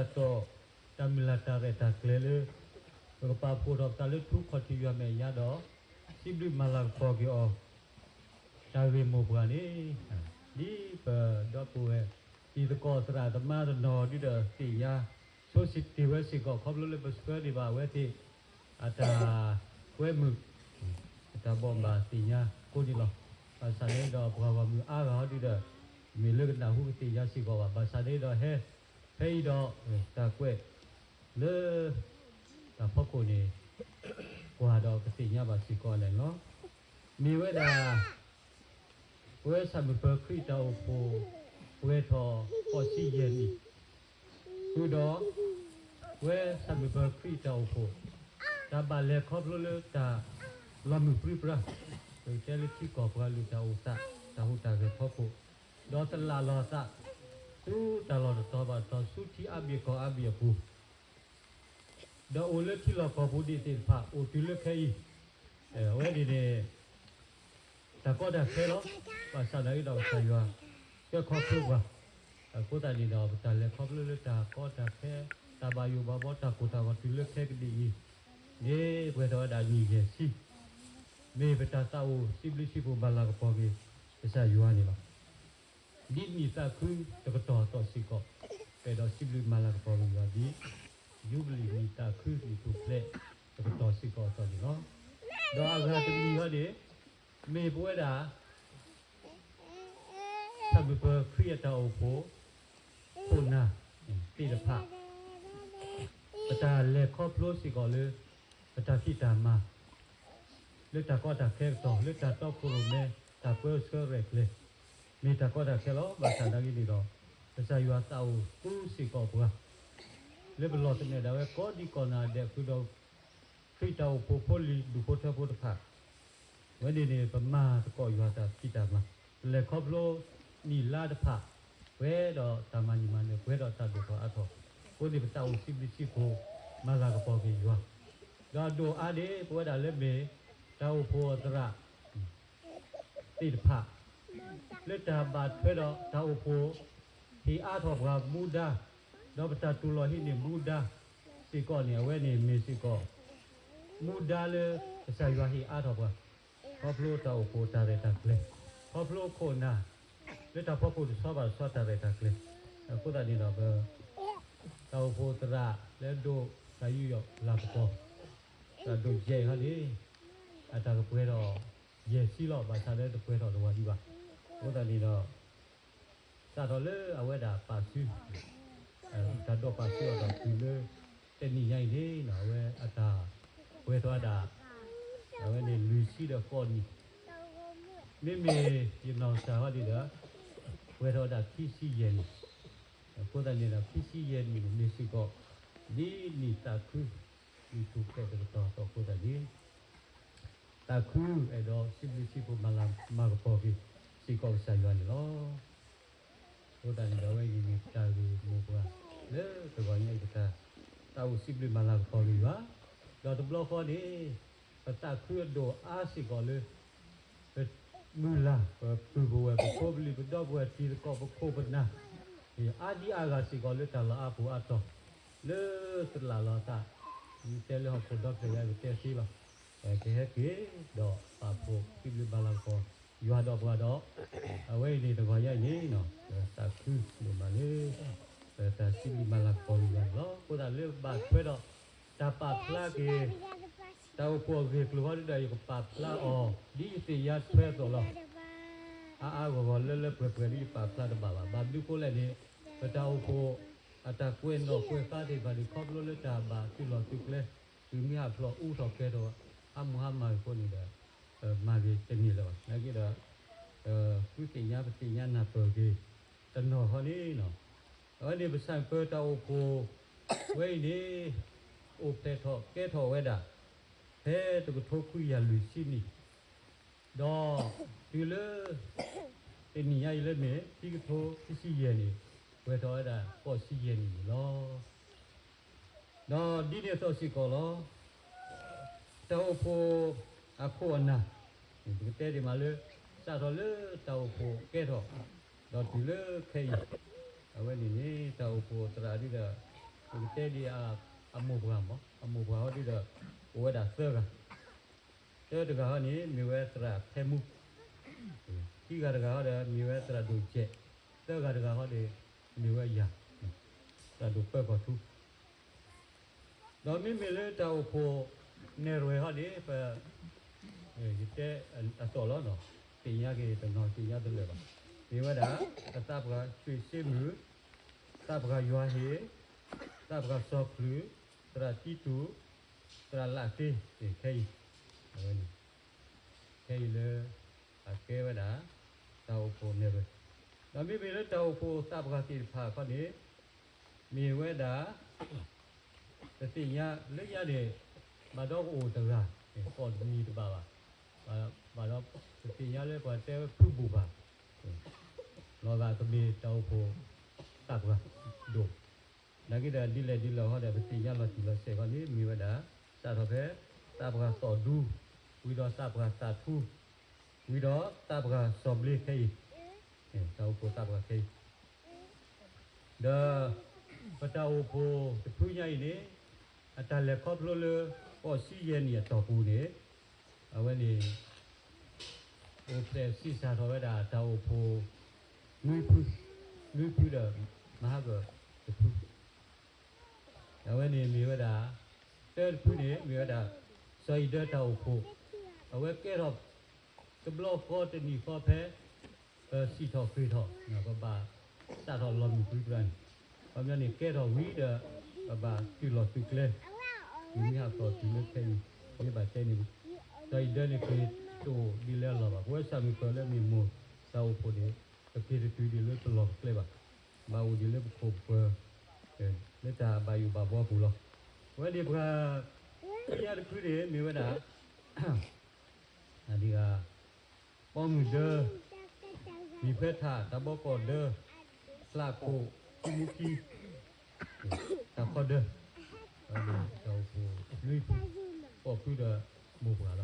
ဒီးတၢ်မုၢ်လၢ်တၢ်ရဲၣ်တၢ်ကျဲၤလၢ ပကပာ်ဖှိၣ်ထီၣ်ပသးလၢထူခီၣ်ထံးယွၤမဲာ်ညါဒီး စံးဘျုးမၤလၤကပီၤက့ၤအီၤ တၢ်ဂ့ၢ်မိၢ်ပှၢ်န့ၣ် ဒ်ပဒီပုၢ်ဝဲၢ် တံၤသကိးသရၣ်သမါတနီၤဒုဒီးသ့ၣ်ညါ ဆိစံးတ့ၢ်ဝဲစ့ၢ်ကီး ခီဖျိလၢပဆှၢန့ၢ်ဘၣ်အဝဲသ့ၣ် အတၢ်ကွဲမုာ် အတၢ်ဘိးဘၣ်သ့ၣ်ညါအဃိန့ၣ်လီၤ. ဘၣ်ဆၣ်န့ၣ်ဒီးပှၤဂီၢ်မုၢ်အါဂၤဟီဒုဒီး မ့ၢ်လၢကနၢ်ဟူကသ့ၣ်ညါစ့ၢ်ကီးဘၣ်. ဘၣ်ဆၣ်န့ၣ်ဒီးဟဲ ဖဲအံၤဒီး တၢ်ကွဲး လၢ တၢ်ဖီခိၣ်န့ၣ် ကွၢ်ဒီးကသ့ၣ်ညါဘၣ်စ့ၢ်ကီးန့ၣ်လီၤ. မ့ၢ်ဝဲဒၣ် ပဝဲဆၣ်မုာ်ပၢၤခရံာ်တၢ်အိၣ်ဖှိၣ် ပှဲၤထီၣ်ဃိးဆံယဲၢ်နံၣ် ဃုာ်ဒီး ပဝဲဆၣ်မုာ်ပၢၤခရံာ်တၢ်အိၣ်ဖှိၣ် တၢ်ဘၣ်လဲၤခီဖျိလၢတၢ်လီၤမုၢ်ပြံပြါ ပကတဲလၢထံကီၢ်ပှၤလုၢ်တၢ်အိၣ်သး တၢ်ဟူးတၢ်ဂဲၤဖီခိၣ် ဒီးတလၢ်လီၤသး ဆူတၢ်လီၢ်တတီၤဘၣ်တတီၤ ဆူထံအါဘ့ၣ်ကီၢ်အါဘ့ၣ်အပူၤ ဒီးအိၣ်လၢထံလီၢ်ကီၢ်ပူၤဒံးသ့ၣ်တဖၣ် အိၣ်တုၤလၢခဲအံၤ အဝဲန့ၣ်န့ၣ် တၢ်ကီတၢ်ခဲလီၤ. ဘၣ်ဆၣ်သနာ်က့ဒီးကစၢ်ယွၤ ဆှၢခီဖျိပှၤ အဃိသတးန့ၣ်ဒီး ပတၢ်လဲၤခီဖျိလၢတၢ်ကီတၢ်ခဲ တၢ်ဘၣ်ယိၣ်ဘၣ်ဘီ တၢ်ကိၢ်တၢ်ဂီၤတုၤလၢခဲကနံၣ်အံၤန့ၣ် ပှဲၤထီၣ်ဝဲဒၣ်နံၣ်ယဲၢ်ဆံ မ့ၢ်ပတၢ်သးအိၣ်စံးဘျုးစံးဖှိၣ်မၤလၤကပီၤက့ၤ ကစၢ်ယွၤန့ၣ်လီၤ. ဒ်နံၣ်သးခုတကတီၢ်အသိးစ့ၢ်ကီး ပအဲၣ်ဒိးစံးဘျုးမၤလၤကပီၤက့ၤယွၤဒ် ယူဘလံၣ်နံၣ်သးခုနံၣ်ထူၣ်ဖျဲးတကတီၢ်စ့ၢ်ကီးအသိးန့ၣ်လီၤ. ဒီးအဂၤတမံၤဟီန့ၣ် မ့ၢ်ပဝဲဒၣ် ဆၣ်မုာ်ပၢၤခရံာ်အတၢ်အိၣ်ဖှိၣ် ခိၣ်နၢ်သ့ၣ်တဖၣ် ပတၢ်လဲၤခီဖျိစ့ၢ်ကီးလၢ ပတၢ်ဖံးတၢ်မၤ လၢတၢ်ကီတၢ်ခဲအကတီၢ် လၢတၢ်တီခိၣ်ရိၣ်မဲ တၢ်ပၢဆှၢရဲၣ်ကျဲၤ မ့ၢ်တၢ်ကီတၢ်ခဲလီၤ. ဘၣ်ဆၣ်သနာ်က့န့ၣ်ဒီး ကစၢ်ယွၤသးအိၣ်သူစ့ၢ်ကီးပှၤ လၢပလီၢ်သနၢၣ်ဒၣ်ဝဲကိးဒံကိးနၤဒဲးဃုာ်ဒီး ခရံာ်တၢ်အိၣ်ဖှိၣ်ဖိလံၤဒူၣ်ဖိထၢဖိတဖၣ် အဝဲန့ၣ်န့ၣ် ပမၤသကိးယွၤတၢ်ဖံးတၢ်မၤ ပလဲၤခီဖျိနံၣ်လါတဖၣ် ပှဲၤဒီးတၢ်မၤနၢၤမၤနၢၤ ပှဲၤဒီးတၢ်ဒိၣ်ထီၣ်အါထီၣ် အဃိန့ၣ် ပသးအိၣ်စံးဘျုးစံးဖှိၣ် မၤလၤကပီၤက့ၤယွၤ ဒီးအဒိၣ်အါန့ၣ် ပဝဲဒၣ်လၢမ့ၢ် တၢ်အိၣ်ဖှိၣ်အသရၣ် သ့ၣ်တဖၣ် လၢတၢ်ဘၣ်ထွဲဒီးတၢ်အိၣ်ဖှိၣ် ဟ့ၣ်အါထီၣ်ပှၤမူဒါ ဒီးပတၢ်တူၢ်လိာ်ဟံးန့ၢ်မူဒါစ့ၢ်ကီးန့ၣ် အဝဲန့ၣ်မ့ၢ်စ့ၢ်ကီး မူဒါလၢကစၢ်ယွၤဟ့ၣ်အါထီၣ်ပှၤ ခီဖျိတၢ်အိၣ်ဖှိၣ်တၢ်ရဲၣ်တၢ်ကျဲၤ ခီဖျိခိၣ်နၢ် လၢတၢ်ဖီခိၣ်တဆီဘၣ်တဆီတၢ်ရဲၣ်တၢ်ကျဲၤ အဃိသတးန့ၣ်ဒီး ပ တၢ်အိၣ်ဖှိၣ်သရၣ်လၢအဒိးတၢ်ယူးယီၣ်လၤကပီၤ တၢ်ဒိးယဲၢ်ဟီန့ၣ် အတၢ်ကပှဲၤထီၣ်ယဲၢ်ဆံလီၤ. ဘၣ်ဆၣ်လၢတပှဲၤထီၣ်တဝၤဒံးဘၣ်. အဃိသတးန့ၣ်ဒီး စးထီၣ်လၢအဝဲဒၣ်ပာ်စု တၢ်ဒိးပာ်စုအီၤဒီးတုၤလၢ တနံၤညါအံၤန့ၣ် အဝဲအတၢ်ပှဲၤထီၣ်ဝဲဒၣ် အဝဲန့ၣ်လွံၢ်ဆံဒီးဃိးနံၣ် မ့မ့ၢ်ယနီၢ်ကစၢ်ဟီဒ်ဒီး ပှဲၤထီၣ်ဝဲဒၣ်ခံဆံယဲၢ်နံၣ် အဃိသတးန့ၣ်ဒီး ခံဆံယဲၢ်နံၣ်န့ၣ်မ့ၢ်စ့ၢ်ကီး ဒ်နံၣ်သးခု နံၣ်ထူၣ်ဖျဲးတကတီၢ်အသိးအဃိသတးန့ၣ် သးခုအဲၣ်ဒိးစံးဘျုးစံးဖှိၣ်မၤလၤမၤကပီၤက့ၤ စ့ၢ်ကီးကစၢ်ယွၤန့ၣ်လီၤ. အဃိသတးန့ၣ်ဒီး အဝဲအံၤမ့ၢ်တၢ်ဂ့ၢ်မိၢ်ပှၢ် လၢတဂီၤညါအံၤပတၢ် သးအိၣ်စံးဘျုးမၤလၤကပီၤက့ၤယွၤ ဒီးတဘျီဃီန့ၣ် ပသးခုအဒိၣ်အါစ့ၢ်ကီးလၢ ပမုၢ်လၢ် ပပုၢ်ပဝဲၢ် ပဖိပလံၤ ပဒီပုၢ်ဝဲၢ် တံၤသကိး ပခိၣ်ပနၢ် အါဒံအါဂၤစ့ၢ်ကီးလၢတၢ်လီၢ်အါပူၤအါတီၤ လၢတလၢ်လီၤသး တဲလၢဟီၣ်ခိၣ်ဒီဖျၢၣ်ယါ ပတဲသ့လီၤ. ကဟဲက့ၤဒီးပာ်ဖှိၣ်စံးဘျုးမၤလၤကပီၤ ယွၤဒီးပှၤဒီး အဝဲအံၤန့ၣ်တဂီၤညါအံၤန့ၣ် သးခုဒိၣ်မးလၢ တၢ်စံးဘျုးမၤလၤကပီၤက့ၤယွၤန့ၣ်လီၤ. အဃိသတးလၢဘၣ်ထွဲဒီး တၢ်ပာ်ဖျါက့ၤ တၢ်အိၣ်ဖှိၣ်အဂ့ၢ်အကျိၤဟီဒ်ဒီး ယကပာ်ဖျါအီၤ ဒ်ယသ့ၣ်ညါထွဲအသိးလီၤ. အါအါဂီၢ်ဂီၢ်လၢလၢပှဲၤပှဲၤဒ်ယပာ်ဖျါတဘၣ်ဘၣ်. ဘၣ်မနုၤအဃိလဲၣ်န့ၣ် ပတၢ်အိၣ်ဖှိၣ် အတၢ်ကွဲးနီၣ်ကွဲးဃါသ့ၣ်တဖၣ်န့ၣ် ခီဖျိလၢတၢ်ဘၣ်သုးလီၢ်သုးကျဲ သုးမုၢ်ဟးဖျိးအူထီၣ်ကဲထီၣ် ဟးမူဟးမၤအဃိန့ၣ်ဒီး မၤက့ၤတန့ၢ်လၢၤဘၣ်. နာ်က့ဒီး ဃုသ့ၣ်ညါပသ့ၣ်ညါနၢ်ပၢၢ်က့ၤ တနီၤဃီန့ၣ် အဝဲန့ၣ်ပဆၣ်ပၢၤတၢ်အိၣ်ဖှိၣ် ဝဲအံၤန့ၣ် အိၣ်ဖျဲၣ်ထီၣ်ကဲထီၣ်ဝဲဒၣ် ဖဲတကထိခွံကယၤလွံၢ်ဆံနံၣ် ဒီးတုၤလၢ တနံၤညါအံၤလၢမ့ၢ် ခံကထိခံဆံယဲၢ်နံၣ် ပှဲၤထီၣ်ဝဲဒၣ်ဃိးဆံယဲၢ်နံၣ်န့ၣ်လီၤ. ဒီးဒ်န့ၣ်အသိးစ့ၢ်ကီးလီၤ. တၢ်အိၣ်ဖှိၣ်အခိၣ်အနၢ် ပကတဲဒံးမးလၢ စးထီၣ်လၢတၢ်အိၣ်ဖှိၣ်ကဲထီၣ် ဒီးတုၤလၢခဲအံၤ အဝဲန့ၣ်န့ၣ် တၢ်အိၣ်ဖှိၣ်သရၣ်ဒ်ဒီး ပကတဲဒ်အမိၢ်ပှၢ်မး, အမိၢ်ပှၢ်ဟီဒုဒီး အိၣ်ဝဲဒၣ်သၢဂၤ, တၢတဂၤဟီန့ၣ် မ့ၢ်ဝဲသရၣ်ဖဲမူ, ခံဂၤတဂၤဟီဒီး မ့ၢ်ဝဲသရၣ်ဒိၣ်ကဲး, သၢဂၤတဂၤဟီဒီး မ့ၢ်ဝဲယၤ သရၣ်ဒိၣ်ပၢကီၢ်ထူ ဒီးမ့မ့ၢ်လၢတၢ်အိၣ်ဖှိၣ်နဲၣ်ရွဲၣ်ဟီန့ၣ် ပ ယတဲအသီၣ်လီၤနီၤ, သ့ၣ်ညါက့ၤတနီၤ သ့ၣ်ညါတလၢာ်ဘၣ်. မ့ၢ်ဝဲဒၣ် ပသးပှၢ်ဆွ့ၣ်စ့မုၢ်, သးပှၢ်ယွၤဟ့ၣ်, သးပှၢ်စီၤချုး, သရၣ်တံတူး, သရၣ်လးသ့, ခဲအံၤ, အဝဲန့ၣ် ခဲအံၤလၢ အကဲဝဲဒၣ် တၢ်အိၣ်ဖှိၣ်နဲၣ်ရွဲၣ်, ဒီးမ့မ့ၢ်လၢတၢ်အိၣ်ဖှိၣ်သးပှၢ်သ့ၣ်တဖၣ်အခီန့ၣ် မ့ၢ်ဝဲဒၣ် ပသ့ၣ်ညါလၢညါန့ၣ် ဘၣ်ဒီးကအိၣ်တဂၤ ကိးတမံၤတဘၣ်ဘၣ်, ဘၣ်ဒီးပသ့ၣ်ညါလၢပှၤတဲဝဲဖုဘိၣ်ဘၣ် လီၤဂာ်ကမ့ၢ်တၢ်အိၣ်ဖှိၣ်သးပှၢ်ဒိၣ်, နာ်က့ဒီးဒ်လဲၣ်ဒ်လဲၣ်ဟီဒီး ပသ့ၣ်ညါလီၤတံၢ်လီၤဆဲးခီန့ၣ် မ့ၢ်ဝဲဒၣ် စးထီၣ်ဖဲ သးပှၢ်သီၣ်ဒူ, ဝံၤဒီးသးပှၢ်သးထူ, ဝံၤဒီးသးပှၢ်စီၤဘျ့ခဲအံၤ, တၢ်အိၣ်ဖှိၣ်သးပှၢ်ခဲအံၤ ဒီး ပတၢ်အိၣ်ဖှိၣ်တဖုညါအံၤန့ၣ် အတၢ်လဲၤခီဖျိလၢ ဃိးဆံယဲၢ်နံၣ်အတီၢ်ပူၤန့ၣ် အဝဲန့ၣ် အိၣ်ဖျဲၣ်ဆံးစၢ်ထီၣ်ဝဲဒၣ်တၢ်အိၣ်ဖှိၣ် နွံဖု, နွံဖုဒီး မၤဟးဂီၤတဖု အဝဲန့ၣ်မ့ၢ်ဝဲဒၣ် တၢတဖုန့ၣ် မ့ၢ်ဝဲဒၣ် စီၤအံၤဒၢတၢ်အိၣ်ဖှိၣ်, အဝဲကဲထီၣ် တဘျီဃီတနံၣ်ဃီဖဲ ပစံၣ်ထီၣ်ဃ့ၢ်ထီၣ် ပဘၣ်စးထီၣ်လီၤမုၢ်ပြံပြါန့ၣ်, ခီပညီန့ၣ် ကဲထီၣ်ဝံၤဒီး ပဘၣ်သုးလီၢ်သုးကျဲ သုးမုၢ်ဟးဖျိးတုၤလၢခဲအံၤ မ့ၢ်ဘၣ်တဲန့ၣ် စီၤအံၤဒၢန့ၣ်က့ၤတအိၣ်ဒ်လၢအလီၢ်ဘၣ်. ပဝဲဆၣ်မုၢ်ပၢၤလၢမ့ၢ်မိၢ်တၢ်အိၣ်ဖှိၣ်န့ၣ် ပက့ၤတတုၤဒ်လၢပလီၢ်ပကျဲဘၣ်. ဘၣ်အိၣ်ဒ်လၢပခိၣ်ပဃၢၤ လၢတၢ်ဘၣ်ယိၣ်ဘၣ်ဘှီပူၤလီၤ. အဝဲန့ၣ်ပှၤ ခံဂၤတဖုန့ၣ် မ့ၢ်ဝဲဒၣ် ဒ်ဂၤ ပီမုၢ်ဒၢ, မံၤဖဲထၣ်, တၢ်ဘီကီၢ်ဒၢ, ဖျးခိၣ်, ခံမူခံ, တၢ်ခီဒၢ, တၢ်အိၣ်ဖှိၣ်လွံၢ်ဖု, ကိးဖုဒီးမိၢ်ပှၢ်လီၤ.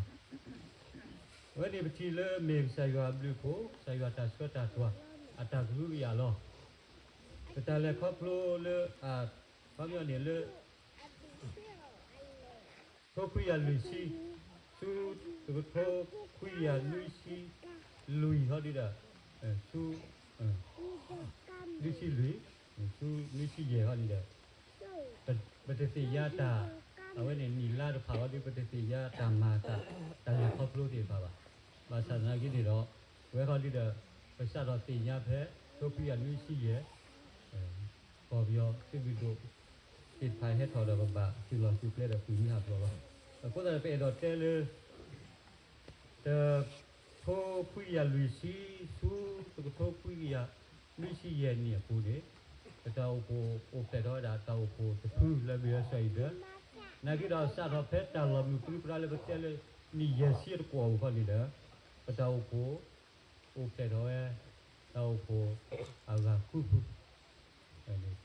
အဝဲန့ၣ်ပထံၣ်လၢမ့ၢ်ကစၢ်ယွၤအဘျုးအဖှိၣ်, ကစၢ်ယွၤတၢ်ဆှၢတၢ်တွၤ, အတၢ်ကဟုကယာ်လီၤ. ပတၢ်လဲၤခီဖျိလၢ ခီပညီန့ၣ်လၢ ထိခွံကယၤလွံၢ်ဆံ, ဆူတကထိခွံကယၤနွံဆံလွံၢ်ဟီဒ်ဒီး ဆူ နွံဆံလွံၢ်, ဆူနွံဆံယဲၢ်ဟီဒ်ဒီး ပတသ့ၣ်ညါတၢ်, အဝဲန့ၣ်နံၣ်လါတဖၣ်ဟီဒ် ပတသ့ၣ်ညါတၢ်မၤအသး တၢ်လဲၤခီဖျိသ့ၣ်တဖၣ်ဘၣ်. ဘၣ်ဆၣ်သနာ်က့န့ၣ်ဒီး ဝဲဟီဒ်ဒီး ပစးထီၣ်သ့ၣ်ညါဖဲ ထိခွံကယၤနွံဆံယဲၢ် ကီၢ်ပယီၤသုးမုၢ်ဒိၣ် သ့ၣ်တဖၣ်ဟဲထီၣ်ဒီး ပဘၣ်သုးလီၢ်သုးကျဲဒီးသုးမုၢ်ဟးဖျိးလီၤ. အဃိသတးန့ၣ် ပအဲၣ်ဒိးတဲလၢ တထိခွံကယၤလွံၢ်ဆံ ဆူတကထိခွံကယၤနွံဆံယဲၢ်နံၣ်အပူၤန့ၣ် ပတၢ်အိၣ်ဖှိၣ်အိၣ်ဖျဲၣ်ထီၣ်ဝဲဒၣ်တၢ်အိၣ်ဖှိၣ်တဖုလၢမ့ၢ်ဝဲစီၤအံၤဒၢ, နာ်က့ဒီးစးထီၣ်ဖဲတၢ်လီၤမုၢ်ပြံပြါလၢပတဲလၢ နံၣ်ယဲၢ်ဆံတကွီၢ်အပူၤခီန့ၣ်ဒီး ပတၢ်အိၣ်ဖှိၣ် အိၣ်ဖျဲၣ်ထီၣ်ဝဲ တၢ်အိၣ်ဖှိၣ်အဂၤဃုဖု,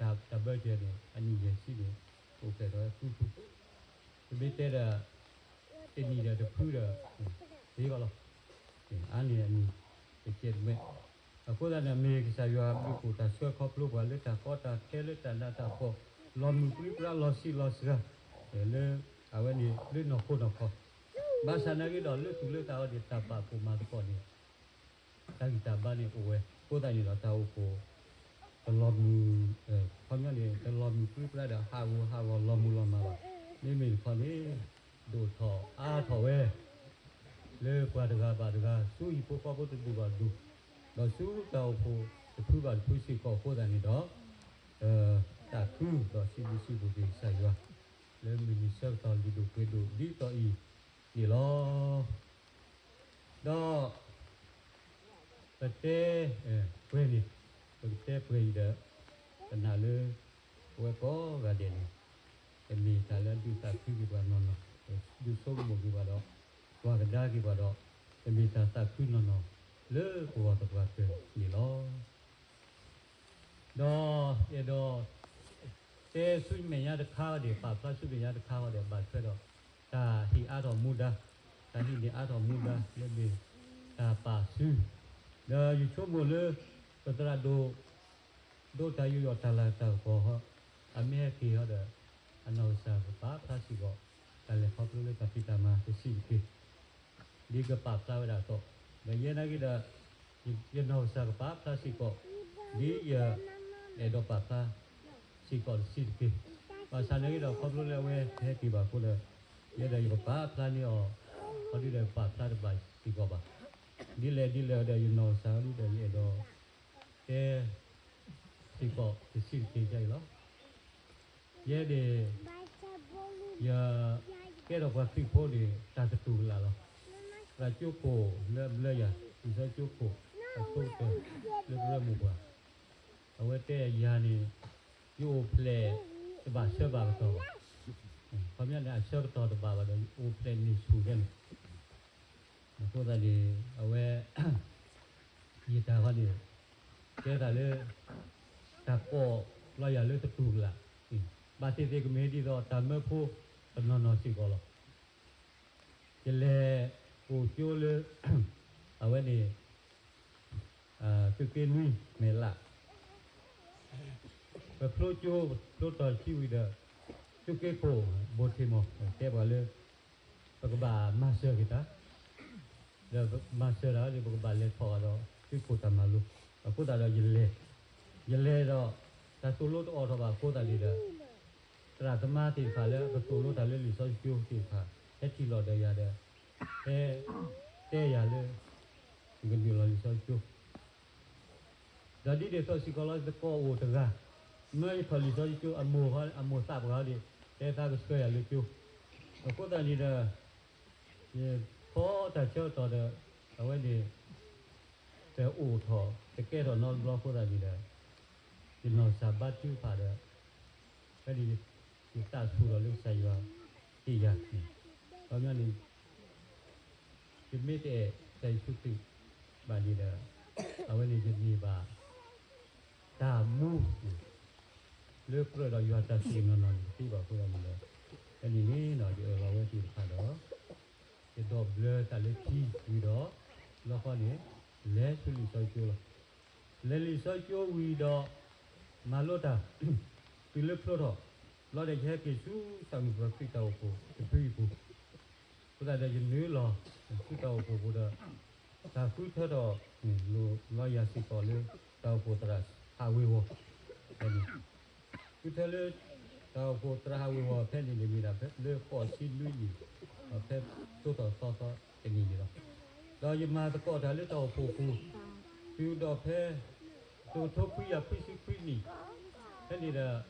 တၢ်ဘၢကဲန့ၣ် အနံၣ်ယဲၢ်ဆံန့ၣ် အိၣ်ဖျဲၣ်ထီၣ်ဝဲဃုဖု, ပမ့ၢ်တဲဒီး တနံၣ်ဒီးတဖုဒီး သ့ကီးလီၤ. အါန့ၢ်အနံၣ်တကဲးတမဲ, အဃိသတးန့ၣ် မ့ၢ်ကစၢ်ယွၤအဘျုးအဖှိၣ်တၢ်ဆှၢခီဖျိပှၤလၢတၢ်ကီတၢ်ခဲလၢတၢ်နးတၢ်ဖှီၣ် လီၤမုၢ်ပြံပြါလီၤဆံးလီၤစှၤ လၢအဝဲန့ၣ်လၢနီၢ်ခိနီၢ်ခီ, ဘၣ်ဆၣ်သနာ်က့ဒီးလၢသူၣ်လၢသးအဂီၢ်န့ၣ် တၢ်ပာ်ဖှိၣ်မၤသကိးန့ၣ် တၢ်ဂံၢ်တၢ်ဘါန့ၣ်အိၣ်ဝဲ, အဃိသတးန့ၣ်ဒီးတၢ်အိၣ်ဖှိၣ် တလီၤမုၢ်, ခီပညီန့ၣ် တလီၤမုၢ်ပြံပြါဒီးဟးဂူာ်ဟးဂီၤလီၤမုၢ်လီၤမၢ်ဘၣ်. မ့မ့ၢ်တခီန့ၣ် ဒိၣ်ထီၣ်အါထီၣ်ဝဲ လၢပှၤတဂၤဘၣ်တဂၤ ဆူဟံၣ်ဖိဃီဖိတဒူၣ်ဘၣ်တဒူၣ်, ဒီးဆူတၢ်အိၣ်ဖှိၣ်တဖုဘၣ်တဖုစ့ၢ်ကီးအဃိသတးန့ၣ်ဒီး သးခုဒီးစံးဘျုးစံးဖှိၣ်က့ၤကစၢ်ယွၤ လၢမုၢ်နံၤဆၢကတီၢ်လုၢ်ဒိၣ်ပှ့ၤဒိၣ်ဒ်သိးအံၤန့ၣ်လီၤ. ဒီး ပတဲပှဲၤန့ၣ်, ပကတဲပှဲၤအံၤဒီး ပနာ်လၢ ပဝဲကိးဂၤဒဲးန့ၣ် တမ့ၢ်တၢ်လၢအဒုးသးခုက့ၤပှၤနီၢ်နီၢ်, ဒုးဆိကမိၣ်က့ၤပှၤဒီး ကွၢ်ကဒါက့ၤပှၤဒီး တမ့ၢ်တၢ်သးခုနီၢ်နီၢ် လၢပဂီၢ်သပှၢ်တၢၢ်န့ၣ်လီၤ. ဒီးအဲၣ်ဒိး တဲဆူမဲာ်ညါတခါဒီး ပာ်ဖျါဆူမဲာ်ညါတခါဒီး ဘၣ်ထွဲဒီး တၢ်ဟ့ၣ်အါထီၣ်မူဒါ, တၢ်ဟ့ၣ်န့ၢ်အါထီၣ်မူဒါလၢမ့ၢ်တၢ်ပာ်စု, ဒီးယဆိကမိၣ်လၢ ပသရၣ်ဒိၣ် ဒိးတၢ်ယူးယီၣ်တၢ်လၤတၢ်ကပီၤဟီ, အမ့ၢ်ဟဲက့ၤဟီဒီး အနီၢ်ကစၢ်ကပာ်ဖျါစ့ၢ်ကီး တၢ်လဲၤခီဖျိလၢတၢ်ဖံးတၢ်မၤတဆံးတက့ၢ် ဒ်ကပာ်ဖျါဝဲဒၣ်အသိး, ဒီးယဲနာ်က့ဒီး ယနီၢ်ကစၢ်ကပာ်ဖျါစ့ၢ်ကီး ဒ်ယအဲၣ်ဒိးပာ်ဖျါစ့ၢ်ကီးတဆံးတက့ၢ်. ဘၣ်ဆၣ်နာ်က့ဒီး ခီဖျိလၢအဝဲတဟဲက့ၤဘၣ်အဃိဒီး ယဲဒီးယကပာ်ဖျါန့ၢ်အီၤ အီၤဒ်ဒီးပာ်ဖျါတဘၣ်စ့ၢ်ကီးဘၣ်. ဒ်လဲၣ်ဒ်လဲၣ်ဒီး ယနီၢ်ကစၢ်အီၤဒ်ဒီး ယအဲၣ်ဒိးတဲ စ့ၢ်ကီးတဆံးတက့ၢ်အံၤလီၤ. ယဲဒၣ် ယကဲထီၣ်ပှၤခရံာ်ဖိန့ၣ် တၢ်တတူၢ်ကလာ်လီၤ. သရၣ်ကၠိခိၣ်လၢအဘျၢယၤ လံာ်စီဆှံကၠိခိၣ် အဆိကတၢၢ် လၢကရၢမိၢ်ပှၢ် အဝဲတဲယၤန့ၣ် ယအိၣ်ဖျဲၣ်တဘၣ်ဆၢဘၣ်ကတီၢ်ဘၣ်. ခီပညီန့ၣ် အဆၢကတီၢ်တဘၣ်ဘၣ်ဒီး ယအိၣ်ဖျဲၣ်န့ၢ်ဆူၣ်ဖဲန့ၣ် အဃိသတးန့ၣ် အဝဲ ယတၢ်ဃီန့ၣ် တဲသးလၢ တၢ်ကိးလီၤယၤလၢတတူၢ်ကလာ်, ဘၣ်သ့ၣ်သ့ၣ်ကမ့ၢ်ဒ်သိးတၢ်မၢဖိတနီၤနီၤစ့ၢ်ကီးလီၤ. ယလဲၤအိၣ်ကၠိလၢ အဝဲန့ၣ် သုးက့နွံမဲာ်လး ပဖျိကၠိ ဖျိတီၤဆံဝံၤဒီး သုးက့ခိၣ် ဘိၣ်ထံးမီၢ် တဲပှၤလၢ ပကဘၣ်မၤစၢၤက့ၤတၢ်, ဒီးမၤစၢၤတၢ်ဒီး ပကဘၣ်လဲၤထီၣ်ဒီးသုးခိၣ်တၢ်မၤလိ, အဃိသတးဒီးယလဲၤ, ယလဲၤဒီး တၢ်သိၣ်လိတအိၣ်ထီၣ်ဘၣ်အဃိသတးန့ၣ်ဒီး သရၣ်သမါသ့ၣ်တဖၣ်လၢအကသိၣ်လိတၢ်လၢလံာ်စီဆှံကၠိသ့ၣ်တဖၣ် ဟဲထံၣ်လိာ်ဒီးယၤဒီး ဟဲတဲယၤလၢ ယကနုာ်လီၤလံာ်စီဆှံကၠိ ဒီးဒ်န့ၣ်အသိးစ့ၢ်ကီးလီၤ ယသကိးအိၣ်တဂၤ, မၢယထီၣ်လံာ်စီဆှံကၠိ အမိၢ်သးပှၢ်ဟီဒၣ် တဲသးကဆှၢယၤလၢကၠိ, အဃိသတးန့ၣ်ဒီး ယဖီတၢ်ဆၢကတီၢ်ဒီး အဝဲန့ၣ် တအိၣ်ထီၣ် တကဲထီၣ်နီတဘျီအဃိသတးန့ၣ်ဒီး ယနီၢ်ကစၢ်ဘါထုကဖၣ်ဒီး ဖဲန့ၣ် ယသးဆူၣ်ထီၣ်လၢကစၢ်ယွၤဟ့ၣ်ယၤန့ၣ်, ခီပညီန့ၣ် ယမ့ၢ်တအဲၣ်ကစၢ်ယ့ၣ်ၡူးခရံာ်ဘၣ်န့ၣ်ဒီး အဝဲန့ၣ်ယန့ၢ်ဘၣ် တၢ်မူ လၢကြၢးဒီးယွၤတၢ်စူၢ်နီၢ်နီၢ်န့ၣ် တသ့ဘၣ်အဃိသတးန့ၣ်ဒီး ဖဲန့ၣ်န့ၣ် ယအၢၣ်လီၤဝဲသ့ၣ်တဖၣ်ဒီး ယဒိးဘျၢတၢ်လၢခံဝံၤဒီး လီခီန့ၣ် လဲၤဆူလံာ်စီဆှံကၠိလီၤ. လဲၤလံာ်စီဆှံကၠိဝံၤဒီး မၤလိတၢ် တုၤလၢဖျိထီၣ် လီၤဒီးယဟဲက့ၤဆူ သးမုၣ်ပှၢ်ခရံာ်တၢ်အိၣ်ဖှိၣ်တဖုအံၤပူၤ အဃိသတးဒီးယနုာ်လီၤဆူတၢ်အိၣ်ဖှိၣ်ပူၤဒီး တၢ်ဃုထၢထီၣ်န့ၣ် လိၣ်လီၤယၤစ့ၢ်ကီးလၢ တၢ်အိၣ်ဖှိၣ်သရၣ်ဟးဝ့ၤဝီၤ ဖဲန့ၣ် ဃုထၢလၢ တၢ်အိၣ်ဖှိၣ်သရၣ်ဟးဝ့ၤဝီၤဖဲန့ၣ်န့ၣ် မ့ၢ်ဒၣ်လၢဃိးဆံနွံနံၣ် ဒီးဖဲကၠိထီၣ်သီသီတနံၣ်န့ၣ်လီၤ. ဒီးယမၤသကိးတၢ်လၢတၢ်အိၣ်ဖှိၣ်ပူၤ တုၤဒီးဖဲ တကထိခွံကယၤခွံဆံခွံနံၣ် ဖဲန့ၣ်ဒီး တၢ်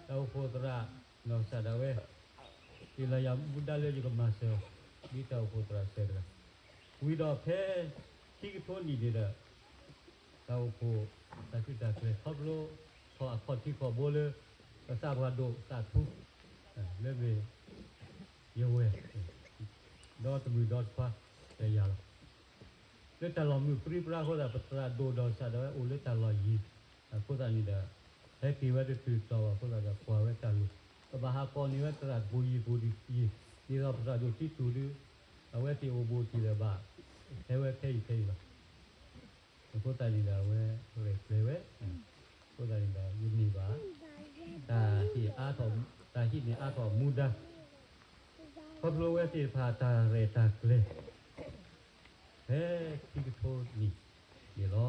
အိၣ်ဖှိၣ်သရၣ် နီၢ်ကစၢ်ဒၣ်ဝဲ ဟ့ၣ်လီၤယၤမူဒါလၢယကမၤစၢၤ ဒ်တၢ်အိၣ်ဖှိၣ်သရၣ်စၢၤတဂၤ, ဝံၤဒီးဖဲ ခံကထိနံၣ်န့ၣ်ဒီး တၢ်အိၣ်ဖှိၣ် တၢ်ထူးတၢ်ကျဲၤခီဖျိ အခီၣ်ထံးခီၣ်ဘိလၢ ပသးပှၢ်ဒိၣ်သးထူ လၢမ့ၢ် ယဝဲၢ် ဒီတမုၢ်ဒီတခွါ ဒီးယၤလီၤ. လၢတၢ်လီၢ်မုာ်ပြံပြါအဃိသတး ပသရၣ်ဒိၣ်ဒီးကစၢ်ဒၣ်ဝဲအိၣ်လၢတၢ်လီၢ်ယံၤ အဃိသတးန့ၣ်ဒီး ဟဲက့ၤဝဲတတုၤတီၤဘၣ်အဃိသတးဒီး ကွၢ်ဝဲတၢ်လိၣ် ကဘၣ်ဟးကိးန့ၢ်ဝဲသရၣ်တပူၤယံၤပူၤယံၤ ဒ်သိးပသရၣ်ဒိၣ်တံတူၢ်ဒီး အဝဲသ့ၣ်အိၣ်ဘူးတံၢ်လၢၤဘၣ် ဟဲဝဲခဲအံၤခဲအံၤလီၤ. အဃိသတးန့ၣ်ဒီး အဝဲရဲၣ်ကျဲၤဝဲ အဃိသတးန့ၣ်ဒီး ယန့ၢ်ဘၣ် တၢ်ဟ့ၣ်အါထီၣ် တၢ်ဟံးန့ၢ်အါထီၣ်မူဒါ ခီဖျိဝဲသ့ၣ်တဖၣ်တၢ်ရဲၣ်တၢ်ကျဲၤ ဖဲခံကထိနံၣ်န့ၣ်လီၤ.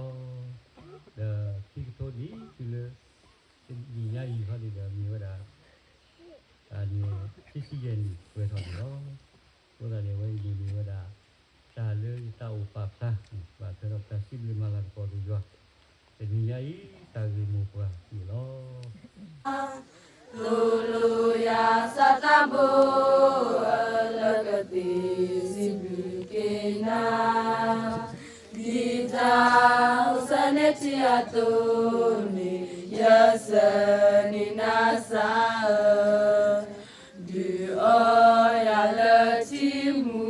ဒီးခံကထိနံၣ်တုၤလၢ တနံၣ်ညါအံၤခီန့ၣ်ဒီး မ့ၢ်ဝဲဒၣ် တၢ်န့ၣ် ခံဆံယဲၢ်နံၣ်ပှဲၤထီၣ်န့ၣ်လီၤ. အဃိသတးန့ၣ် အဝဲအံၤန့ၣ်မ့ၢ်ဝဲဒၣ် တၢ်လၢယသးအိၣ်ပာ်ဖျါ ဘၣ်ထွဲဒီးပတၢ်စံးဘျုးမၤလၤကပီၤဒီးယွၤ တနံၤညါအံၤ တၢ်ဂ့ၢ်မိၢ်ပှၢ်န့ၣ်လီၤ. သိၣ်လိယၤစးတၢ်ဘိ လၢကသ့စံးဘျုးက့ၤနၤ ဒ်တၢ်အိၣ်ဆၢန့ၢ်ထံအသိးန့ၣ် ယဆၢန့ၢ်နၤစၢ်ဧၢ, ဒုးအီယၤလၢထံမူ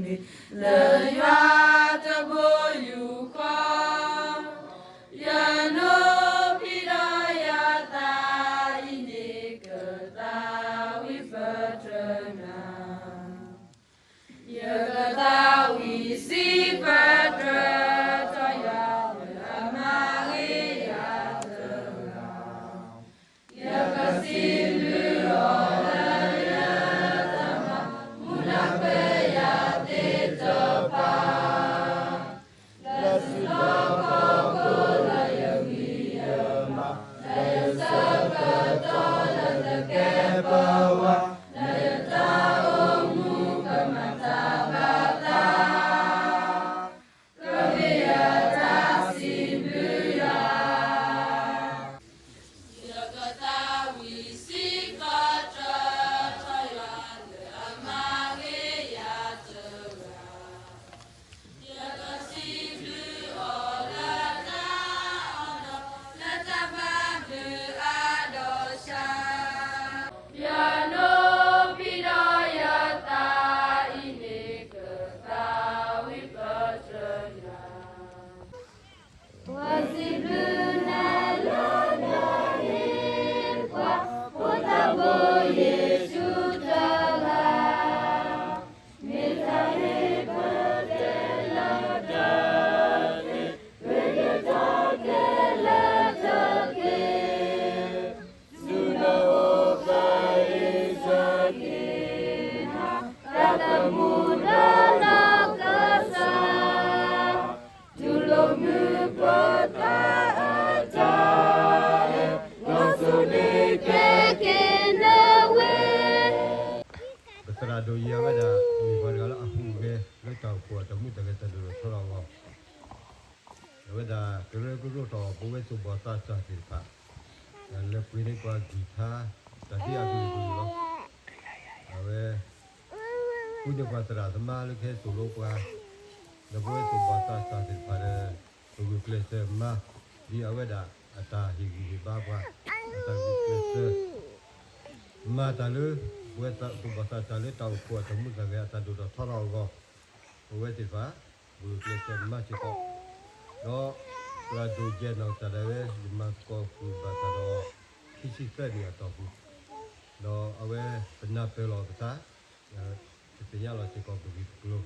န့ၣ် လၢယွၤတဘိယူၢ်ဃီ, ယနိးဖံးဒီးယသးအံၤန့ၣ် ကသးဝံၣ်ပတြၢၤ တၢ်မူဒီးနီၢ်ကစၢ်, တူၢ်လိာ်မုာ်ပတၢ်အတၢ်, လီၤစိၤန့ၣ်ကဲက့ၤနဝဲ. ပသရၣ်ဒိၣ်ယဲၤဝဲဒၣ် မ့ၢ်ပှၤတဂၤလၢအဟူးဂဲၤလၢတၢ်အိၣ်ဖှိၣ်အတၢ်မူတၢ်ဂဲၤတၢ်ဒိၣ်ထီၣ်ထီထီၣ်အဂီၢ်, အဝဲဒၣ်ကရၢကရိထီၣ်ပဝဲသူၣ်ဘီၣ်သးစၢ်သ့ၣ်တဖၣ်, လဲၤပှ့ၤန့ၢ်ပှၤဂံၢ်ထါ တၢ်ဒ်အကလုာ်ကလုာ်လီၤ. အဝဲ ဃုန့ၢ်ပှၤသရၣ်သမါလၢကဟဲသိၣ်လိပှၤ, ဒီးပဝဲသူၣ်ဘီၣ်သးစၢ်သ့ၣ်တဖၣ်ဒီး ပဂုာ်ကျဲးစၢးမၤ ဒ်အဝဲဒၣ်အတၢ်ဟ့ၣ်ဂံၢ်ဟ့ၣ်ဘါပှၤ, အတၢ်ဂုာ်ကျဲးစၢး မၤတၢ်လၢ ပဝဲသူၣ်ဘီၣ်သးစၢ်လၢတၢ်အိၣ်ဖှိၣ်အတၢ်မူတၢ်ဂဲၤအတၢ်ဒိၣ်ထီၣ်ထီထီၣ်အဂီၢ်, ပဝဲသ့ၣ်တဖၣ် ပဂုာ်ကျဲးစၢးမၤစ့ၢ်ကီး, ဒီးသရၣ်ဒိၣ်ယဲၤနီၢ်ကစၢ်ဒၣ်ဝဲ ယမၤသကိးဃုာ်ဘၣ်တၢ်ဒီး ခံဆံသၢနံၣ်အတီၢ်ပူၤ, ဒီးအဝဲပနၢ်ပၢၢ်လီၤပသး, ပသ့ၣ်ညါလီၤစ့ၢ်ကီးပဂ့ၢ်ပကျိၤ, ဒီးအ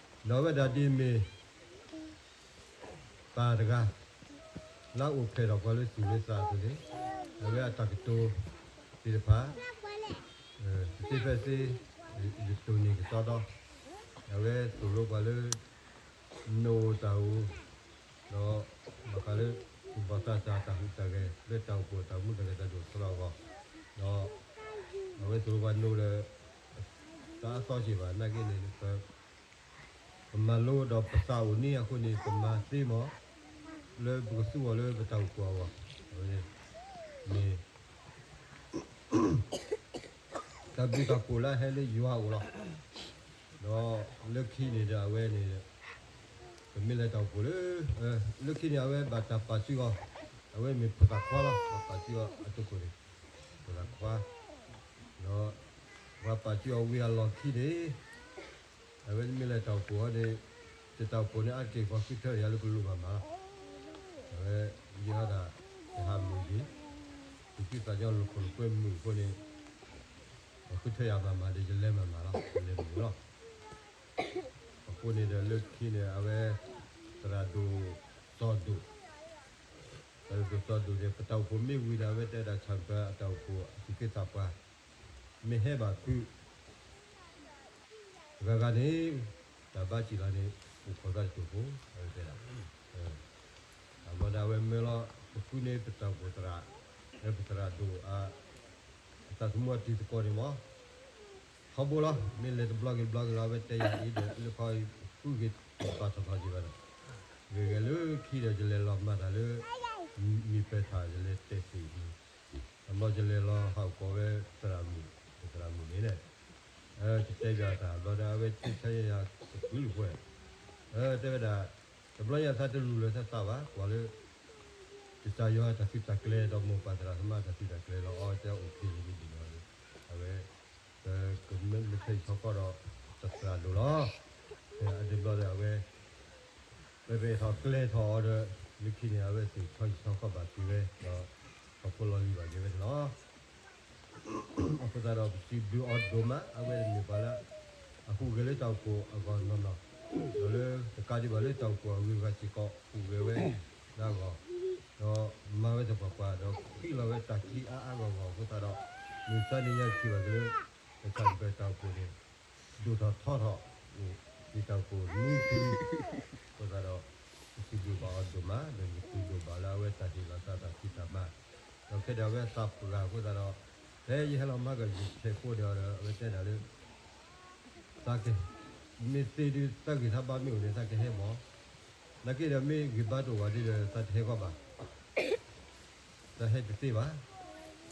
ဝဲဒၣ်ဒ်မ့ၢ် ပၢ်တဂၤ လၢအအိၣ်ဖျဲၣ်ထီၣ်ပှၤလၢသူၣ်လၢသးအသိးန့ၣ်, အဝဲအတၢ်ကတိၤသ့ၣ်တဖၣ် တသ့ဖဲသ့, ယတိၢ်န့ၢ်ကစီဒီ, အဝဲသိၣ်လိပှၤလၢ နအိၣ်တၢ်အိၣ်, ဒီးဘၣ်ဃးလၢ သူၣ်ဘီၣ်သးစၢ်တၢ်ဟူးတၢ်ဂဲၤ လၢတၢ်အိၣ်ဖှိၣ်တၢ်မူတၢ်ဂဲၤတၢ်ဒိၣ်ထီၣ်ထီထီၣ်အဂီၢ်, ဒီး အဝဲသိၣ်လိပှၤနအိၣ်ဒီး တၢ်အသီက့ၤဘၣ် နာ်က့န့ၣ် ပမၤလိဒီးပသးအိၣ်န့ၢ်အဃိန့ၣ် ပမၤသ့မး လၢပကသူအီၤလၢပတၢ်အိၣ်ဖှိၣ်အဂီၢ်, အဝဲန့ၣ် တၢ်ဘျုးတၢ်ဖှိၣ်လၢအဟဲလၢယွၤအအိၣ်လီၤ. ဒီးလၢခံန့ၣ်ဒီးအဝဲန့ၣ် ပမ့ၢ်လဲၤတၢ်အိၣ်ဖှိၣ်လၢ လၢခံန့ၣ် အဝဲဘၣ်တၢ်ပာ်စုအီၤ, အဝဲမ့ၢ်ဖိသၣ်ခွါလီၤ, ပှၤပာ်စုအီၤအတခိၣ်န့ၣ် ဖိသၣ်ခွါ, ဒီးပှၤပာ်စုအီၤဝံၤအလီၢ်ခံန့ၣ် အဝဲမ့ၢ်လဲၤတၢ်အိၣ်ဖှိၣ်အီၤန့ၣ် ယတၢ်အိၣ်ဖှိၣ်န့ၣ် အါတက့ၢ်ပှၤဃုထၢယၤလၢကလူးမၤမၤလီၤ. အဝဲ ယဟးဒၣ် ယဟးမုာ်ဒံး ယသူၣ်ကံၢ်သးညီလိာ်ခိၣ်လိာ်ကွဲမုာ်အဃိန့ၣ် ပှၤဃုထၢယၤမၤမၤဒီး ယလဲၤမၤမၤလီၤ, ယလဲၤမုာ်လီၤ. အဃိန့ၣ်ဒီးလၢခံန့ၣ် အဝဲ သရၣ်ဒိၣ်စီၤဒိၣ် သရၣ်ဒိၣ်စီၤဒိၣ်န့ၣ် ပတၢ်အိၣ်ဖှိၣ်မ့ၢ်ဝံၤဒီး အဝဲတဲဒၣ်ဆၣ်ပၢၤအတၢ်အိၣ်ဖှိၣ်အသူၣ်က့သးပှၢ် မ့ၢ်ဟဲဘၣ်ဖုး ဂၤဂၤန့ၣ် တၢ်ဘါစံၣ်လီၤန့ၣ် အိၣ်ခိးသးတစိၢ်ဖိ အဝဲတဲဒၣ် အဘျီဒီးအဝဲမၢလီၤ ပဃုန့ၢ်ပတၢ်အိၣ်ဖှိၣ်သရၣ် လၢပသရၣ်ဒိၣ်အ အသးသမူအတံၤသကိးန့ၣ်မး ထီဘိလီၤ. မ့ၢ်လဲၤတဘျီဂ့ၤတဘျီဂ့ၤလီၤ အဝဲတဲယၤအံၤဒီး လၢခီ ဃုဂ့ၤဘၣ်ထီၣ်ထီၣ်က့ၤဘၣ်ဒီး ဂ့ၤဂ့ၤလၢခံဒီး ယလဲၤလီၤမၤတၢ်လၢ မံၤပၢၢ်ထၣ် ယလဲၤတဲသ့ၣ်န့ၣ် အဘျီယလဲၤလီၤဟးအိၣ်ကိးဝဲသရၣ်မုၣ် သရၣ်မုၣ်န့ၣ် ယတဲဘၣ်တၢ်ဘျီဒီး အဝဲတဲဆါယၤတပူၤလၢပှဲၤ တဲဝဲဒၣ် တဘျီညါသးတလူၤလၢၤသးဘၣ် ကွၢ်လၢ ကစၢ်ယွၤတၢ်သုးတၢ်ကျဲၤဒီး မိၢ်ပၢ်သရၣ်သမါတၢ်သုးတၢ်ကျဲၤလီၤ အီတဲအိၣ်ဖ့လၢမ့ၢ်ဒ်န့ၣ်ဒီး အဝဲ ပကမ့ၢ်ထံၣ်ဆီခီဒီး တသရၣ်ဒိၣ်လီၤ. အဒ့ဘျီဒီးအဝဲ ပရဲၣ်ထီၣ်ကျဲၤထီၣ်အီၤဒီး လၢခံန့ၣ် အဝဲသ့ၣ်ဆီဟံၣ်ဆီဃီဘၣ်က့ၤဝဲ ဒီးခီဖျိလီၤလံဘၣ်က့ၤဝဲန့ၣ်လီၤ. အဃိသတးဒီး ပစံးဘျုးအီၤဒိၣ်မး အဝဲမ့ၢ်ပှၤလၢ အဟူးဂဲၤလၢတၢ်အိၣ်ဖှိၣ်အဂီၢ်နီၢ်နီၢ်, ဒီးလၢတကးဒံးဘၣ်လၢတၢ်အိၣ်ဖှိၣ်အဂုၤအဂၤစ့ၢ်ကီး ဟူးဂဲၤဝဲလၢအဂီၢ်, ဒီးမၤဝဲသပှၢ်ပှၢ် ဒီးဃံလီၤဝဲတၢ်ချံအါအါဂီၢ်ဂီၢ်အဃိသတးဒီး မုၢ်မဆါတနံၤညါပထံၣ်ဘၣ်က့ၤလၢ ကစၢ်ကပၤတၢ်အိၣ်ဖှိၣ်န့ၣ် ဒိၣ်ထီၣ်ထီထီၣ် အိၣ်ဒံးတၢ်အိၣ်ဖှိၣ်နွံဖုနွံ အဃိသတးဒီး ပစံးဘျုးဘၣ်အီၤဒိၣ်မး ဒီးယပျုၢ်ဒိၣ်ဘၣ်လၢအဝဲတၢ်ဟ့ၣ်လီၤသးတၢ်ဖံးတၢ်မၤ, ဒီးခဲဒီးအဝဲသးပှၢ်အဃိသတးဒီး ဖဲယဟဲလီၤမၤကယုၢ်ဆဲးဖိဒီး အဝဲတဲဒၣ်လၢ သးက မ့ၢ်သ့ဒုး သးဂံၢ်သးဘါမ့ၢ်အိၣ်န့ၣ် သးကဟဲမး,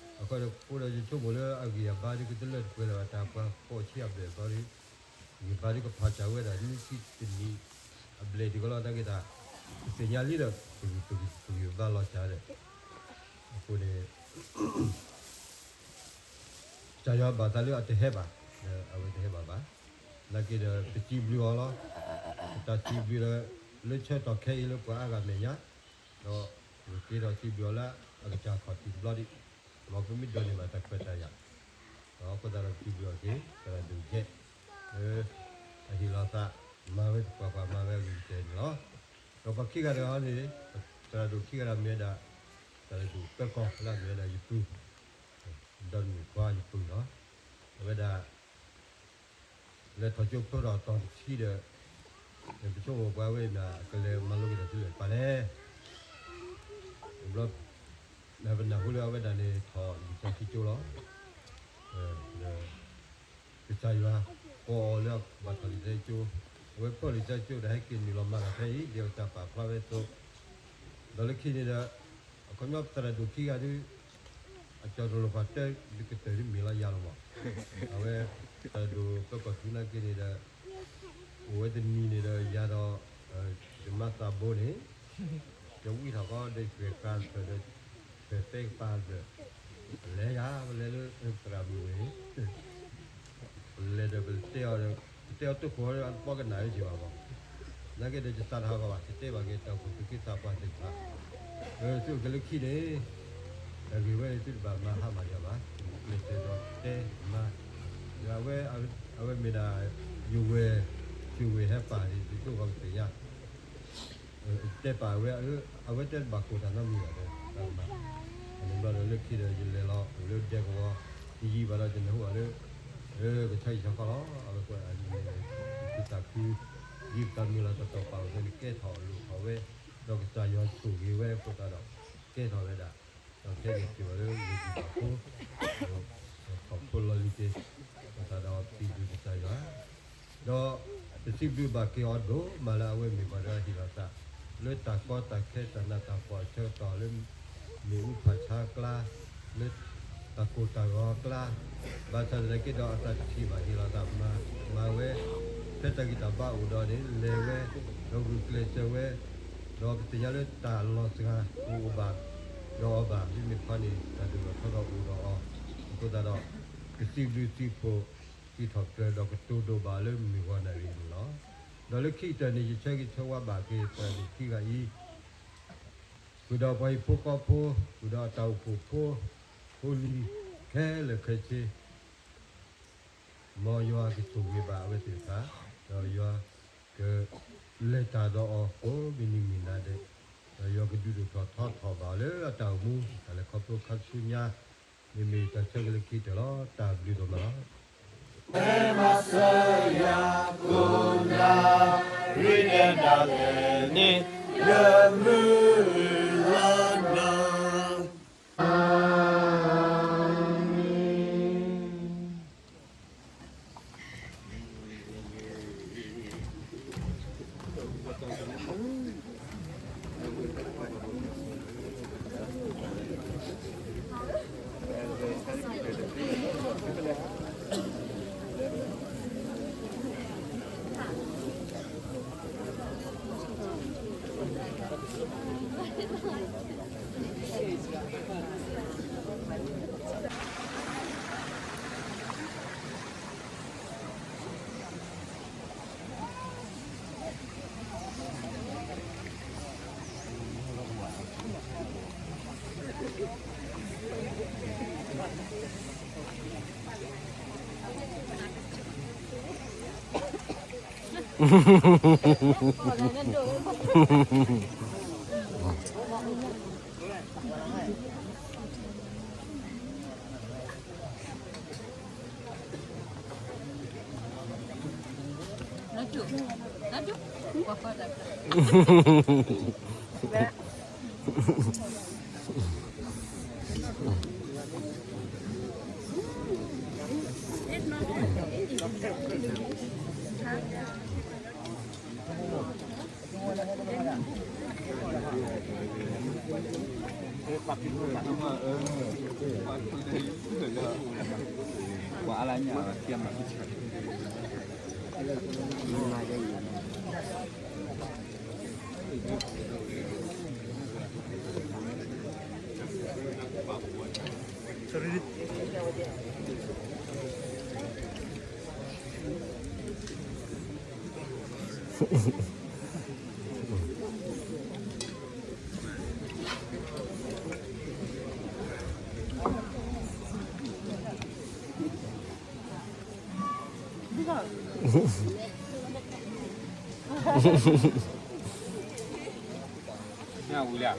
နာ်က့ဒီးမ့ၢ်ဂံၢ်ဘါတအိၣ်ဘၣ်ဒ်ဒီး သးတဟဲဃီဘၣ် သးဟဲတသ့ဘၣ်. အဃိဒီး ယဆိကမိၣ်လၢအဂံၢ်အဘါဒ်ကတလၢတပှဲၤလၢၤဘၣ် တၢ်ပှၤဖီၣ်ဆံးအဘျဲၣ်အဘီဒီး ဂံၢ်ဘါဒ်ကဖးစၢ်ဝဲဒၣ် နွံဆံတနံၣ်အဘျဲၣ်ဒ်ကီးလီၤ နာ်က့တၢ် ပသ့ၣ်ညါလံဒီး ပဂံၢ်ဘါလီၤစၢ်ဒီး အဃိန့ၣ် ကစၢ်ယွၤဘၣ်သးလၢအတဟဲဘၣ်, အဝဲတဟဲဘၣ်ဘၣ်. နာ်က့ဒီး ပစံးဘျုးအီၤလီၤ. ပတၢ်စံးဘျုးဒီး လၢဆၢကတီၢ်ခဲအံၤလၢပှၤအါဂၤမဲာ်ညါ, ဒီးပက့ၤထီၣ်စံးဘျုးအီၤလၢအကစၢ်ခီၣ်ထံးတဘျီဒံး, မ်ပမ့ၢ်ဒိးန့ၢ်ဘၣ်တၢ်ခွဲးတၢ်ယာ်, ဒီးအဃိသတးဒီးပစံးဘျုးအီၤက့ၤ သရၣ်ဒိၣ်ယဲၢ် လၢအဟ့ၣ်လီၤသး မၤဝဲသပှၢ်ပှၢ် မၤဝဲအဂ့ၤကတၢၢ်န့ၣ်လီၤ. ဒီးပှၤခံဂၤတဂၤန့ၣ် သရၣ်ဒိၣ်ခံဂၤတဂၤမ့ၢ်ဝဲဒၣ် သရၣ်ဒိၣ်ပၢကီၢ်လၢအမ့ၢ်ဝဲဒၣ်ယပုၢ်, ဒီနံၣ်ခွါယပုၢ်လီၤ. အဝဲဒၣ် လဲၤထီၣ်ကၠိဖျိထီၣ်တီၤတဆံဒီး ပဆိကမိၣ်ပှၤဝဲန့ၣ် အကလဲၤမၤလိက့ၤတၢ်ဆူလဲၣ်ပၢ်လဲၣ်. ဘျီ ပနၢ်ဟူလၢအဝဲဒၣ်န့ၣ်ထီၣ်လံာ်စီဆှံကၠိလီၤ. ဒီး ကစၢ်ယွၤကိးအီၤလၢအဘၣ်ထီၣ်လံာ်စီဆှံကၠိ, အဝဲဖျိလံာ်စီဆှံကၠိဒီးဟဲက့ၤနုာ်လီၤမၤတၢ်ဖဲအံၤ ဒ်ကစၢ်ပာ်ဖျါဝဲအသိး, ဒီးလၢခံန့ၣ်ဒီး အခီပညီသရၣ်ဒိၣ်ခံဂၤဒုး အကၠီၤတလိၣ်ပှၤတဲကတၢၢ်ဒ်မ့ၢ်လီၤယၤလီၤမး, အဝဲ သရၣ်ဒိၣ်ပၢၤကီၢ်သူနာ်က့န့ၣ်ဒီး အိၣ်ဝဲတနံၤန့ၣ်ဒီးယၤဒီး ယမါသးဘိန့ၣ် ယဝံထီၣ်ဃီဒီး ယဃဲၤဃာ်တဖျၢၣ်ဒီး ဖဲးသဲကပၤတဖျၢၣ် ပလဲၤယၤ ပလဲၤလၢသရၣ်မုၣ်ဝဲ ပလဲၤဒီးပတဲအီၤဒီး ပတဲအီၤတိခိၣ်ဒီး အတပီကနၣ်ဝဲက့ၤဘၣ်ဘၣ်. နာ်က့ဒီး ယသးတဟးဂီၤဘၣ် ယတဲဘၣ်က့ၤတၢ်အိၣ်ဖှိၣ်သူၣ်က့သးပှၢ်သ့ၣ်တဖၣ် သုကလၢခံန့ၣ် တၢ်ဂ့ၢ်ဝဲန့ၣ်သုတဘၣ်မၤဟါမၢ်ယၤဘၣ်, ကျဲးစၢးဒီးတဲမၤ, ဒီးအဝဲ အဝဲမ့ၢ်ဒၣ် ယဝဲၢ် ယဝဲၢ်ဟဲပာ်န့ၣ် သုကအိၣ်ဘၣ်ကသ့ၣ်ညါ တဲပာ်ဝဲ အဝဲတဲတဘၣ်ကိၢ်တၢ်နီတမံၤဘၣ်ဒီး တၢ်ကမၣ်, အန့ၣ်ဘျီဒီးလၢခံဒီး ယလဲၤလီၤအိၣ်လၢဒဲကဝီၤ ယယံာ်ဘၣ်ဒီး ယနၢ်ဟူဘၣ်လၢ ကဆီယံာ်ဆီဃီလီၤ. အဝဲကွဲးအန့ၣ် သုသးခု ယံာ်ပတၢ်မုၢ်လၢ်တတီၤပာ်အီၤဖဲန့ၣ် ကဲထီၣ်လိၣ်ထီၣ်ဝဲ, ဒီးကစၢ်ယွၤဆိၣ်ဂ့ၤဝဲအဃိသတးဒီး ကဲထီၣ်ဝဲဒၣ် ဒီးခဲအံၤစံးဝဲလၢ ယဂံၢ်ဘါဖိ ထီၣ်ဖိလီၤလံၤက့ၤ အဃိသတးဒီးစံးဘျုးကစၢ်ယွၤ ဒီးပစံးဘျုးဘၣ်က့ၤအီၤဒိၣ်မးလၢအဝဲမ့ၢ်ပှၤတဂၤဟ့ၣ်လီၤသး လၢတၢ်ကီတၢ်ခဲတၢ်နးတၢ်ဖှီၣ်အဆၢကတီၢ်လၢ မ့ၣ်အူဖးဆါအကျါ လၢတၢ်ကိၢ်တၢ်ဂီၤအကျါ ဘၣ်ဆၣ်သနာ်က့ဒီးအသးတထံၣ်ဘၣ်ဟ့ၣ်လီၤသးမၤဝဲ ဖဲတၢ်ဂံၢ်တၢ်ဘါအိၣ်ဒီးန့ၣ် လဲၤဝဲ ဒီးဂုာ်ကျဲးစၢးဝဲ ဒီးပသ့ၣ်ညါလၢတၢ်လီၤစှၤတအိၣ်ဘၣ်ဒီးအီၤဘၣ် မ့မ့ၢ်တခီန့ၣ် တၢ်ဒိၣ်ထီၣ်ထီထီၣ်အိၣ်ဒီးအီၤ အဃိသတးဒီး ကစံးဘျုးစံးဖှိၣ် စံးထီၣ်ပတြၢၤဒီးကတိၤဒိၣ်ဘၣ်လၢမုၢ်ဂီၤနၣ်ရံၣ်န့ၣ်လီၤ. ဒီးလၢခံကတၢၢ်န့ၣ် ယဆၢဂ့ၤဆၢဝါဘၣ်က့ၤသရၣ်ဒိၣ်ခံဂၤအံၤ ဃုာ်ဒီးပှၤဟံၣ်ဖိဃီဖိ ဃုာ်ဒီးအတၢ်အိၣ်ဖှိၣ်ဖိ ဖိလံၤခဲလၢာ်ခဲဆ့ မ်ယွၤကဆိၣ်ဂ့ၤဘၣ်အဝဲသ့ၣ်တဖၣ် ဒီးယွၤကလဲၤတၢ်ဒီးအီၤ ကိးမုၢ်နံၤမုၢ်နၤဒဲး ဒီးယွၤကဒုးဒိၣ်ထီၣ်ထီထီၣ်ဘၣ်လၢအတၢ်အိၣ်မူ တၢ်လဲၤခီဖျိခါဆူညါ မ့မ့ၢ်တၢ်ဆၢက့ၤလၢခံကတၢၢ်လီၤ. တၢ်ဘျုးဒိၣ်မးလီၤ. မ့ၢ်မၤစၢၤယၤကိးနၤ ရ့ဒဲးဒၣ်လဲာ်န့ၣ် လၢမုၢ်လီၤနီၤ ညၣ်ဝူလၢ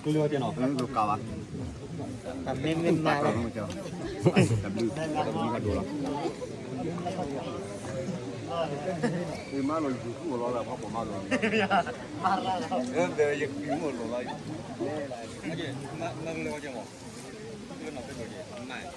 ကလၢကဲနီၤ, ကဘၣ်, တဘျုး, တဘျုးကဒိၣ်လီၤ, မၤလီၤယကလီၤလၢဖးပိာ်မၤလီၤ, ယကလီၤလီၤ, မၤလီၤ,